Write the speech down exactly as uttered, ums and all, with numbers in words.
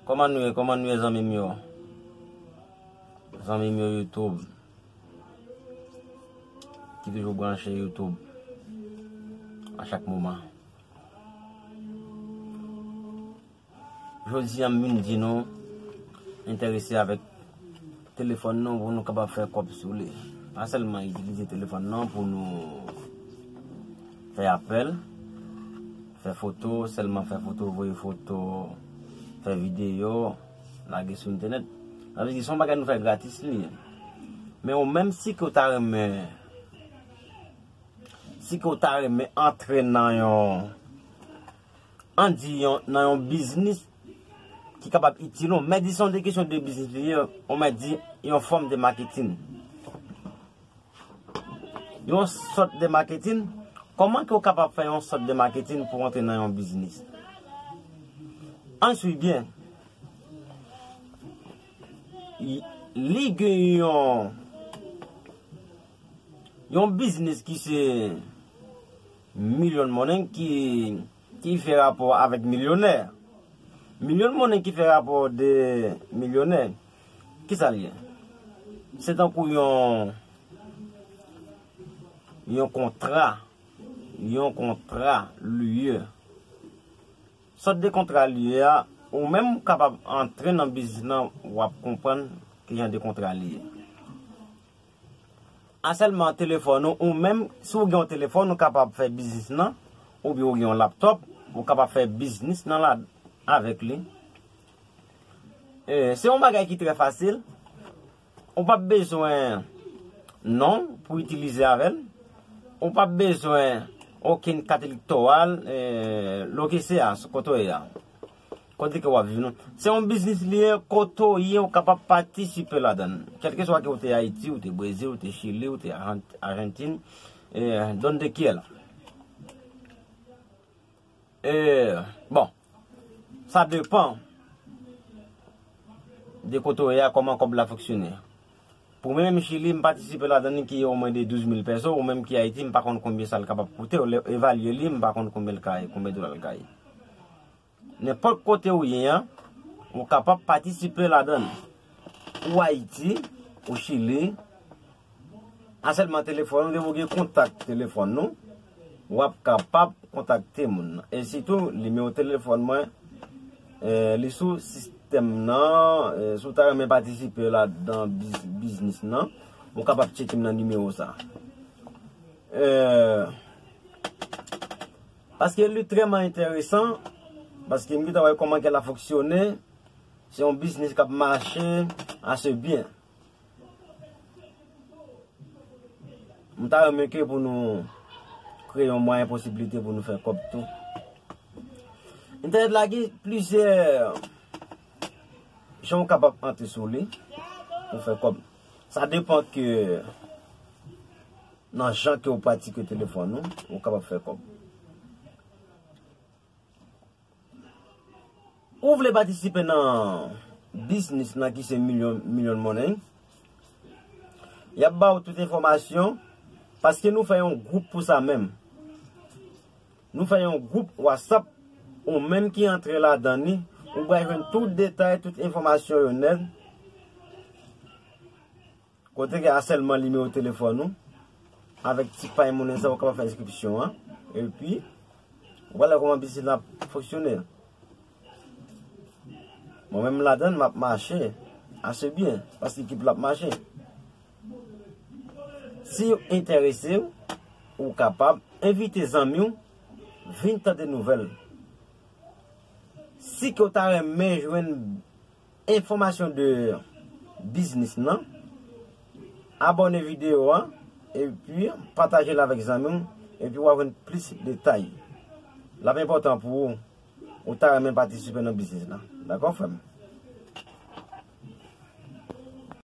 Kòman nou ye, kòman nou ye, zanmi m yo? Zanmi m yo YouTube, ki toujou branche YouTube a chak moman. Jodi a, m vin di nou, enterese avèk telefòn nou pou nou kapab fè kòb sou li. Pa sèlman itilize telefòn nan pou nou fè apèl, fè foto, sèlman fè foto, voye foto, fè videyo, lage sou entènèt. Sa vle di, se yon bagay nou fè gratis li ye. Men ou menm, si ke w ta renmen, si ke w ta renmen antre nan yon, ann di yon, nan yon biznis ki kapab itil ou, men di se yon de kesyon de biznis li ye, ou mèt di yon fòm de maketin. Yon sòt de maketin, kòman ke w kapab fè yon sòt de maketin pou w antre nan yon biznis? Ann swiv byen. Li gen yon, yon biznis ki se milyon monnen ki, ki fè rapò avèk milyonè. Milyon monnen ki fè rapò de milyonè. Kisa l ye? Se tankou yon, yon kontra, yon kontra li ye. Sòt de kontra li ye a, ou menm kapab antre nan biznis lan, w ap konprann ki jan de kontra li ye. A sèlman telefòn ou, ou menm, si w gen yon telefòn, ou kapab fè biznis nan, oubyen ou gen yon laptòp, ou kapab fè biznis nan la, avèk li. E, se yon bagay ki trè fasil. Ou p ap bezwen non pou itilize avè l. Ou p ap bezwen okenn kat elektoral, e, lokesea, kote w ye a. Kote ke w ap viv non. Se yon biznis li ye, kote w ye, ou kapab patisipe ladan l. Kèlkeswa ke w te Ayiti, ou te Brezil, ou te Chili, ou te Arjan-, Ajantin, e, donde quiera. E, bon, sa depan de kote w ye a, kòman kòb la fonksyone. Pou mwen menm Chili, m patisipe ladan li ki omwen de douz mil pèso, ou menm ki Ayiti, m pa konn konbyen sa l kapab koute, ou lè evalye li, m pa konn konbyen l ka ye, konbyen dola l ka ye. Nenpòt kote ou ye a, ou kapab patisipe ladan l. Ou Ayiti, ou Chili, a sèlman telefòn ou, depi w gen kontak telefòn nou, w ap kapab kontakte moun nan. E sitou, nimewo telefòn mwen, e, li sou sistèm nan, e, si w ta renmen patisipe ladan biz-, biznis nan, ou kapab tcheke m nan nimewo sa. E, paske li trèman enteresan, paske m gentan wè kòman ke l ap fonksyone, se yon biznis k ap mache ase byen. M ta renmen ke pou nou kreye yon mwayen posiblite pou nou fè kòb tou. Entènèt la gen plizyè jan w kapab antre sou li pou fè kòb. Sa depan ke nan jan ke w pratike telefòn ou, ou kapab fè kòb. Ou vle patisipe nan biznis lan ki se milyon, milyon monnen? Y ap ba w tout enfòmasyon, paske nou fè yon gwoup pou sa menm. Nou fè yon gwoup WhatsApp, ou menm ki antre ladan li, ou pral jwenn tout detay, tout enfòmasyon yo nèt. Kote ke a sèlman nimewo telefòn ou, avèk ti pay monnen sa, ou kapab fè enskripsyon an. Epi, ou pral wè kòman biznis la ap fonksyone. Mwen menm ladan l, m ap mache ase byen, paske ekip la ap mache. Si w enterese w, ou kapab envite zanmi w vin tande nouvèl. Si ke w ta renmen jwenn enfòmasyon de biznis lan, abòne videyo a, epi pataje l avèk zanmi w, epi w a jwenn plis detay. L ap enpòtan pou ou, ou ta renmen patisipe nan biznis lan. Dakò, frè m?